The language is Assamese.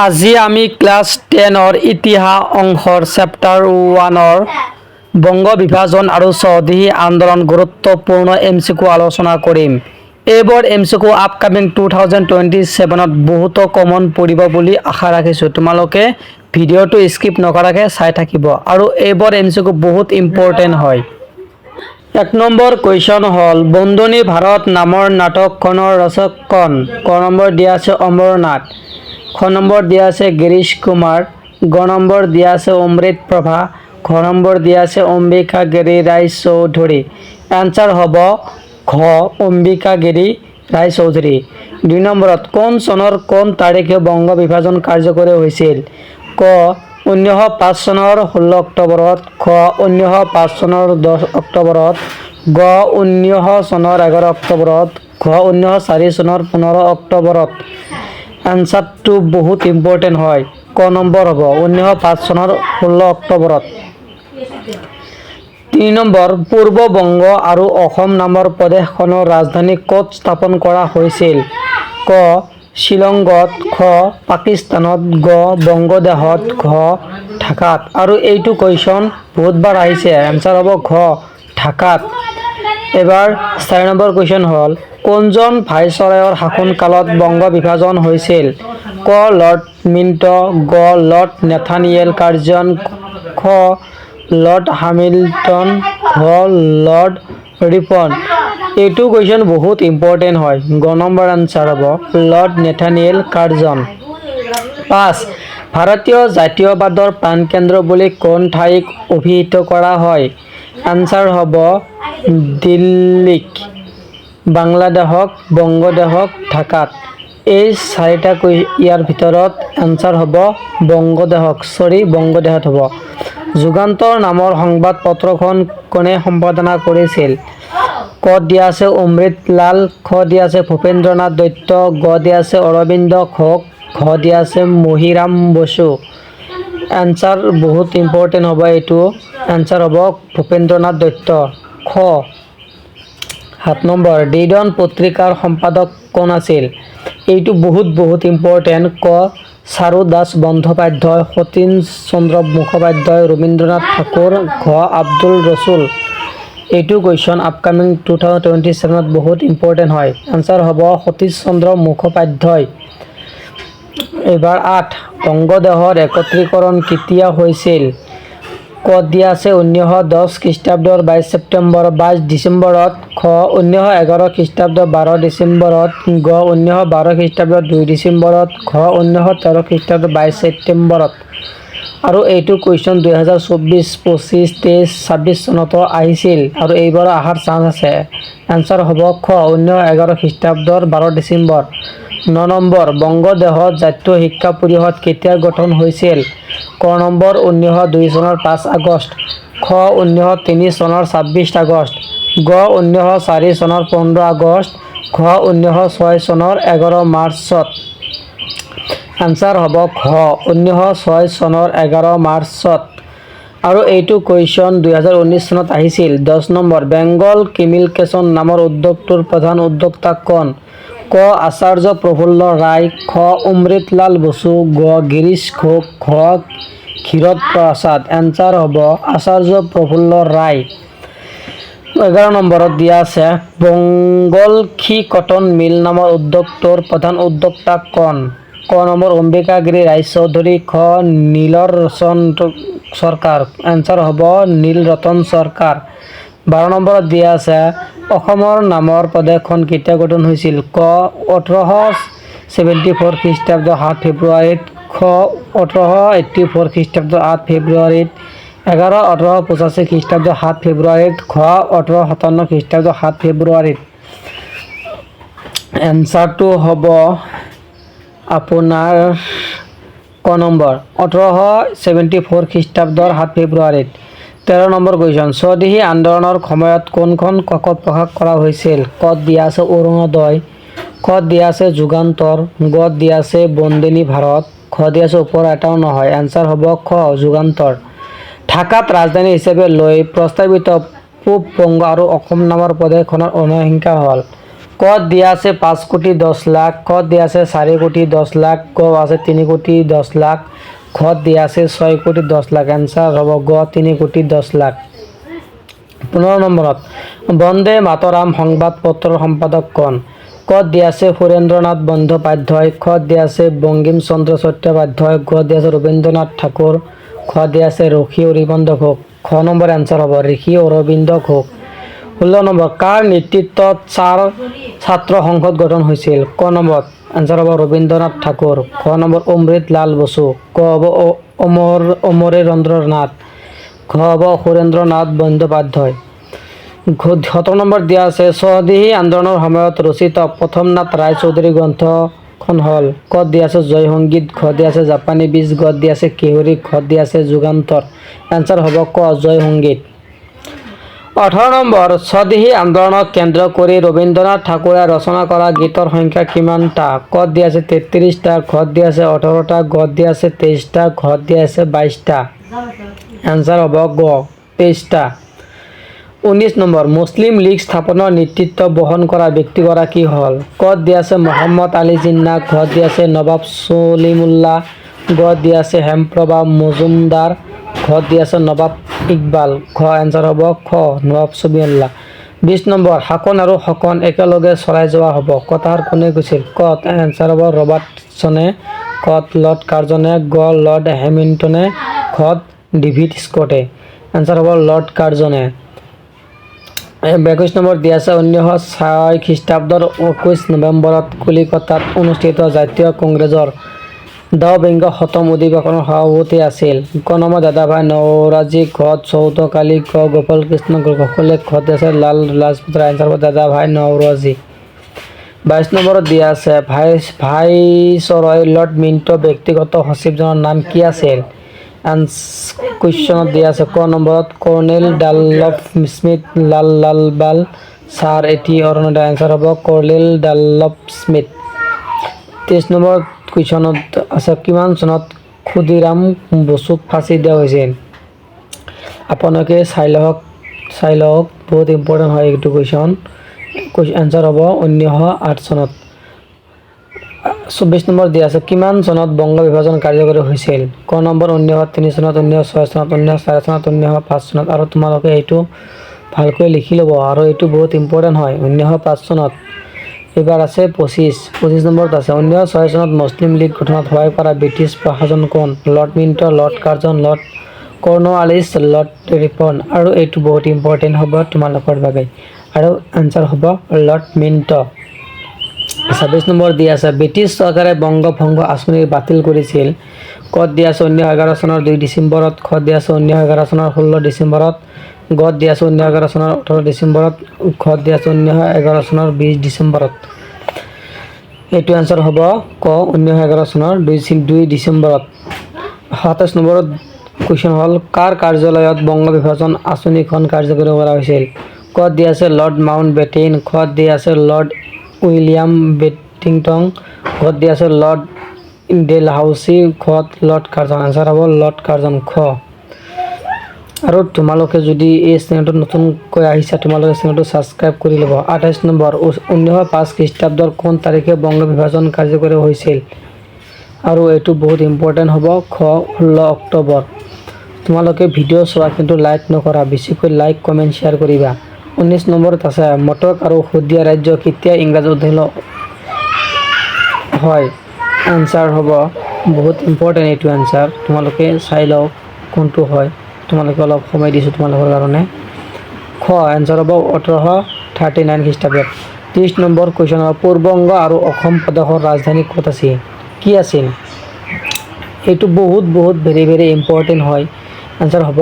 আজি আমি ক্লাছ 10ৰ ইতিহাস অংশৰ চেপ্টাৰ 1ৰ বংগ বিভাজন আৰু স্বদেশী আন্দোলন গুৰুত্বপূৰ্ণ এমচিকিউ আলোচনা কৰিম। এইবোৰ এমচিকিউ আপকামিং 2027ত বহুতো কমন পৰিব বুলি আশা ৰাখিছোঁ। তোমালোকে ভিডিঅ'টো স্কিপ নকৰাকৈ চাই থাকিব আৰু এইবোৰ এমচিকিউ বহুত ইম্পৰ্টেণ্ট হয়। 1 নম্বৰ কুৱেশ্যন হ'ল, বন্দিনী ভাৰত নামৰ নাটকখনৰ ৰচক কোন? ক নম্বৰ দিয়া আছে অমৰনাথ, খ নম্বৰ দিয়া আছে গিৰীশ কুমাৰ, গ নম্বৰ দিয়া আছে অমৃত প্ৰভা, ঘ নম্বৰ দিয়া আছে অম্বিকাগিৰী ৰায়চৌধুৰী। এনচাৰ হ'ব ঘ, অম্বিকাগিৰী ৰায়চৌধুৰী। 2 নম্বৰত, কোন চনৰ কোন তাৰিখে বংগ বিভাজন কাৰ্যকৰী হৈছিল? ক 1905 চনৰ 16 অক্টোবৰত, খ 1905 চনৰ 10 অক্টোবৰত, গ 1900 চনৰ 11 অক্টোবৰত, ঘ 1904 চনৰ 15 অক্টোবৰত। এনচাৰটো বহুত ইম্পৰ্টেণ্ট হয়। ক নম্বৰ হ'ব 1905 চনৰ 16 অক্টোবৰত। 3 নম্বৰ, পূৰ্ব বংগ আৰু অসম নামৰ প্ৰদেশখনৰ ৰাজধানী ক'ত স্থাপন কৰা হৈছিল? ক শ্বিলঙত, খ পাকিস্তানত, গ বংগদেশত, ঘ ঢাকাত। আৰু এইটো কুৱেশ্যন বহুতবাৰ আহিছে। এনচাৰ হ'ব ঘ ঢাকাত। এবাৰ 4 নম্বৰ কুৱেশ্যন হ'ল, কোনজন ভাইচৰয়ৰ শাসনকালত বংগ বিভাজন হৈছিল? ক লৰ্ড মিণ্টো, গ লৰ্ড নেথানিয়েল কাৰ্জন, খ লৰ্ড হামিল্টন, ঘ লৰ্ড ৰিপন। এইটো কুৱেশ্যন বহুত ইম্পৰ্টেণ্ট হয়। গ নম্বৰ আনচাৰ হ'ব লৰ্ড নেথানিয়েল কাৰ্জন। 5, ভাৰতীয় জাতীয়বাদৰ প্ৰাণকেন্দ্ৰ বুলি কোন ঠাইক অভিহিত কৰা হয়? আনচাৰ হ'ব দিল্লীক, বাংলাদেশক, বংগদেশক, ঢাকাত। এই চাৰিটা ইয়াৰ ভিতৰত এনচাৰ হ'ব বংগদেশক, চৰি, বংগদেশত হ'ব। যুগান্তৰ নামৰ সংবাদ পত্ৰখন কোনে সম্পাদনা কৰিছিল? ক দিয়া আছে অমৃতলাল, খ দিয়া আছে ভূপেন্দ্ৰনাথ দত্ত, গ দিয়া আছে অৰবিন্দ ঘোষ, ঘ দিয়া আছে মহিৰাম বসু। এনচাৰ বহুত ইম্পৰ্টেণ্ট হ'ব এইটো। এনচাৰ হ'ব ভূপেন্দ্ৰনাথ দত্ত, খ। 7 নম্বৰ, দি ডন পত্ৰিকাৰ সম্পাদক কোন আছিল? এইটো বহুত বহুত ইম্পৰ্টেণ্ট। ক চাৰু দাস বন্দ্যোপাধ্যায়, সতীশ চন্দ্ৰ মুখোপাধ্যায়, ৰবীন্দ্ৰনাথ ঠাকুৰ, ঘ আব্দুল ৰছুল। এইটো কুৱেশ্যন আপকামিং 2027ত বহুত ইম্পৰ্টেণ্ট হয়। এনচাৰ হ'ব সতীশ চন্দ্ৰ মুখোপাধ্যায়। এইবাৰ 8, বংগদেশৰ একত্ৰীকৰণ কেতিয়া হৈছিল? ক দিয়া আছে 1910 খ্ৰীষ্টাব্দৰ 22 ছেপ্টেম্বৰ, 22 ডিচেম্বৰত, খ 1911 খ্ৰীষ্টাব্দৰ 12 ডিচেম্বৰত, গ 1912 খ্ৰীষ্টাব্দৰ 2 ডিচেম্বৰত, ঘ 1913 খ্ৰীষ্টাব্দৰ 22 ছেপ্টেম্বৰত। আৰু এইটো কুৱেশ্যন 2024, 25, 23, 26 চনতো আহিছিল আৰু এইবাৰো অহাৰ চান্স আছে। এনচাৰ হ'ব খ 1911 খ্ৰীষ্টাব্দৰ 12 ডিচেম্বৰ। 9 নম্বৰ, বংগদেশত জাতীয় শিক্ষা পৰিষদ কেতিয়া গঠন হৈছিল? ক নম্বৰ 1902 চনৰ 5 আগষ্ট, খ 1903 চনৰ 26 আগষ্ট, গ 1904 চনৰ 15 আগষ্ট, ঘ 1906 চনৰ 11 মাৰ্চত। এনচাৰ হ'ব ঘ 1906 চনৰ 11 মাৰ্চত। আৰু এইটো কুৱেশ্যন 2019 চনত আহিছিল। 10 নম্বৰ, বেংগল কমিউনিকেশ্যন নামৰ উদ্যোগটোৰ প্ৰধান উদ্যোক্তা কোন? ক আচাৰ্য প্ৰফুল্ল ৰায়, খ অমৃতলাল বসু, গ গিৰীশ ঘোষ, ঘ ক্ষীৰোদ প্ৰসাদ। এনচাৰ হ'ব আচাৰ্য প্ৰফুল্ল ৰায়। 11 নম্বৰত দিয়া আছে, বংগলক্ষী কটন মিল নামৰ উদ্যোগটোৰ প্ৰধান উদ্যোক্তা কোন? ক নম্বৰ অম্বিকাগিৰী ৰায়চৌধুৰী, খ নীলৰতন চৰকাৰ। এনচাৰ হ'ব নীলৰতন চৰকাৰ। 12 নম্বৰত দিয়া আছে, অসমৰ নামৰ প্ৰদেশখন কেতিয়া গঠন হৈছিল? ক 1874 খ্ৰীষ্টাব্দ 7 ফেব্ৰুৱাৰীত, খ 1884 খ্ৰীষ্টাব্দ 8 ফেব্ৰুৱাৰীত, 11 1885 খ্ৰীষ্টাব্দ 7 ফেব্ৰুৱাৰীত, ঘ 1857 খ্ৰীষ্টাব্দ 7 ফেব্ৰুৱাৰীত। এনচাৰটো হ'ব আপোনাৰ ক নম্বৰ 1874 খ্ৰীষ্টাব্দৰ 7 ফেব্ৰুৱাৰীত। 13 নম্বৰ কুৱেশ্যন, স্বদেশী আন্দোলনৰ সময়ত কোনখন কাকত প্ৰকাশ কৰা হৈছিল? কত দিয়া আছে অৰুণোদয়, খত দিয়া আছে যুগান্তৰ, গত দিয়া আছে বন্দিনী ভাৰত, খ দিয়া আছে ওপৰ এটাও নহয়। এনচাৰ হ'ব খ যুগান্তৰ। ঢাকাত ৰাজধানী হিচাপে লৈ প্ৰস্তাৱিত পূব বংগ আৰু অসম নামৰ প্ৰদেশখনৰ জনসংখ্যা হ'ল? কত দিয়া আছে 5 কোটি 10 লাখ, কত দিয়া আছে 4 কোটি 10 লাখ, গ আছে 3 কোটি 10 লাখ, খত দিয়া আছে 6 কোটি 10 লাখ। এনচাৰ হ'ব গ, 3 কোটি 10 লাখ। 15 নম্বৰত, বন্দে মাতৰম সংবাদপত্ৰৰ সম্পাদক কোন? কত দিয়া আছে সুৰেন্দ্ৰনাথ বন্দ্যোপাধ্যায়, খত দিয়া আছে বংকিম চন্দ্ৰ চট্টোপাধ্যায়, গ দিয়া আছে ৰবীন্দ্ৰনাথ ঠাকুৰ, খ দিয়া আছে ঋষি অৰবিন্দ ঘোষ। খ নম্বৰ এনচাৰ হ'ব ঋষি অৰবিন্দ ঘোষ। 16 নম্বৰ, কাৰ নেতৃত্বত ছাত্ৰ সংসদ গঠন হৈছিল? ক নম্বৰ এনচাৰ হ'ব ৰবীন্দ্ৰনাথ ঠাকুৰ, খ নম্বৰ অমৃত লাল বসু, ক হ'ব অমৰেন্দ্ৰ নাথ, ঘ হ'ব সুৰেন্দ্ৰনাথ বন্দ্যোপাধ্যায়। 17 নম্বৰ দিয়া আছে, স্বদেশী আন্দোলনৰ সময়ত ৰচিত প্ৰথমনাথ ৰায়চৌধুৰী গ্ৰন্থখন হ'ল? কত দিয়া আছে জয় সংগীত, ঘ দিয়া আছে জাপানী বীজ, গ দিয়া আছে কেহৰি, খ দিয়া আছে যুগান্তৰ। এনচাৰ হ'ব ক, জয় সংগীত। 18 নম্বৰ, স্বদেশী আন্দোলনক কেন্দ্ৰ কৰি ৰবীন্দ্ৰনাথ ঠাকুৰে ৰচনা কৰা গীতৰ সংখ্যা কিমানটা? কত দিয়া আছে 33টা, ঘত দিয়া আছে 18টা, গত দিয়া আছে 23টা, ঘত দিয়া আছে 22টা। এনচাৰ হ'ব গ, 23টা। 19 নম্বৰ, মুছলিম লীগ স্থাপনৰ নেতৃত্ব বহন কৰা ব্যক্তিগৰাকী হ'ল? কত দিয়া আছে মহম্মদ আলী জিন্না, ঘত দিয়া আছে নৱাব চলিমুল্লাহ, গ দিয়া আছে হেমপ্ৰভা মজুমদাৰ, ঘত দিয়া আছে নৱাব ইকবাল। খ এনচাৰ হ'ব খ, নৱাব চলিমুল্লাহ। 20 নম্বৰ, শাসন আৰু শকন একেলগে চলাই যোৱা হ'ব, কথাষাৰ কোনে কৈছিল? কত এনচাৰ হ'ব ৰবাৰ্টছনে, কত লৰ্ড কাৰ্জনে, গ লৰ্ড হেমিল্টনে, খত ডেভিড স্কটে। এনচাৰ হ'ব লৰ্ড কাৰ্জনে। 21 নম্বৰ দিয়া আছে, 1906 খ্ৰীষ্টাব্দৰ 21 নৱেম্বৰত কলিকতাত অনুষ্ঠিত জাতীয় কংগ্ৰেছৰ দ্বাবিংশ শতম অধিৱেশনৰ সভাপতি আছিল? ক নম্বৰ দাদাভাই নৌৰাজী, ঘত চৌত কালী, গ গোপাল কৃষ্ণ গোখলে, খত আছে লাল লাজপত ৰায়। এনচাৰ হ'ব দাদাভাই নৌৰাজী। 22 নম্বৰত দিয়া আছে, ভাইচৰয় লৰ্ড মিণ্টো ব্যক্তিগত সচিবজনৰ নাম কি আছিল? কুৱেশ্যনত দিয়া আছে, ক নম্বৰত কৰ্ণেল ডানলপ স্মিথ, লাল লাল বাল ছাৰ এটি অৰুণোদয়। এনচাৰ হ'ব কৰ্ণেল ডানলপ স্মিথ। 23 নম্বৰ কুৱেশ্যনত আছে, কিমান চনত ক্ষুদিৰাম বসুক ফাঁচি দিয়া হৈছিল? আপোনালোকে চাই লওক, চাই লওক, বহুত ইম্পৰ্টেণ্ট হয় এইটো কুৱেশ্যন। এনচাৰ হ'ব 1908 চনত। 24 নম্বৰ দিয়া আছে, কিমান চনত বংগ বিভাজন কাৰ্যকৰী হৈছিল? ক নম্বৰ 1903 চনত, 1906 চনত, 1904 চনত, 1905 চনত। আৰু তোমালোকে এইটো ভালকৈ লিখি ল'ব আৰু এইটো বহুত ইম্পৰ্টেণ্ট হয়, 1905 চনত। এইবাৰ আছে 25 নম্বৰত আছে, 1906 চনত মুছলিম লীগ গঠনত সহায় কৰা ব্ৰিটিছ প্ৰশাসন কোন? Lord Minto, lord Curzon, lord Cornwallis, lord Ripon. আৰু এইটো বহুত ইম্পৰ্টেণ্ট হ'ব তোমালোকৰ বাবে আৰু এনচাৰ হ'ব লৰ্ড মিণ্টো। 26 নম্বৰ দিয়া আছে, ব্ৰিটিছ চৰকাৰে বংগ ভংগ আঁচনি বাতিল কৰিছিল? কত দিয়া আছে 1911 চনৰ 2 ডিচেম্বৰত, খত দিয়া আছে 1911 চনৰ 16 ডিচেম্বৰত, গত দিয়া আছে 1911 চনৰ 18 ডিচেম্বৰত, খত দিয়া আছে 1911 চনৰ 20 ডিচেম্বৰত। এইটো এনচাৰ হ'ব ক, 1911 চনৰ 2 ডিচেম্বৰত। 27 নম্বৰত কুৱেশ্যন হ'ল, কাৰ কাৰ্যালয়ত বংগ বিভাজন আঁচনিখন কাৰ্যকৰী কৰা হৈছিল? কত দিয়া আছে লৰ্ড মাউণ্ট বেটেইন, খত দিয়া আছে লৰ্ড উইলিয়াম বেণ্টিং, ঘত দিয়া আছে লৰ্ড ডেলহাউচি, খত লৰ্ড কাৰ্জন। এনচাৰ হ'ব লৰ্ড কাৰ্জন, খ। আৰু তোমালোকে যদি এই চেনেলটোত নতুনকৈ আহিছা, তোমালোকে চেনেলটো ছাবস্ক্ৰাইব কৰি ল'ব। 28 নম্বৰ, 1905 খ্ৰীষ্টাব্দৰ কোন তাৰিখে বংগ বিভাজন কাৰ্যকৰী হৈছিল? আৰু এইটো বহুত ইম্পৰ্টেণ্ট হ'ব, খ, 16 অক্টোবৰ। তোমালোকে ভিডিঅ' চোৱা কিন্তু লাইক নকৰা, বেছিকৈ লাইক, কমেণ্ট, শ্বেয়াৰ কৰিবা। 19 নম্বৰত আছে, মটক আৰু শদিয়া ৰাজ্য কেতিয়া ইংৰাজৰ অধীন হয়? এনচাৰ হ'ব, বহুত ইম্পৰ্টেণ্ট এইটো এনচাৰ, তোমালোকে চাই লওক কোনটো হয়। তোমালোকে অলপ সময় দিছোঁ তোমালোকৰ কাৰণে। খ এনচাৰ হ'ব 1839 খ্ৰীষ্টাব্দত। 30 নম্বৰ কুৱেশ্যন হ'ব, পূৰ্ববংগ আৰু অসম প্ৰদেশৰ ৰাজধানী ক'ত আছিল, কি আছিল? এইটো বহুত বহুত ভেৰি ভেৰি ইম্পৰ্টেণ্ট হয়। এনচাৰ হ'ব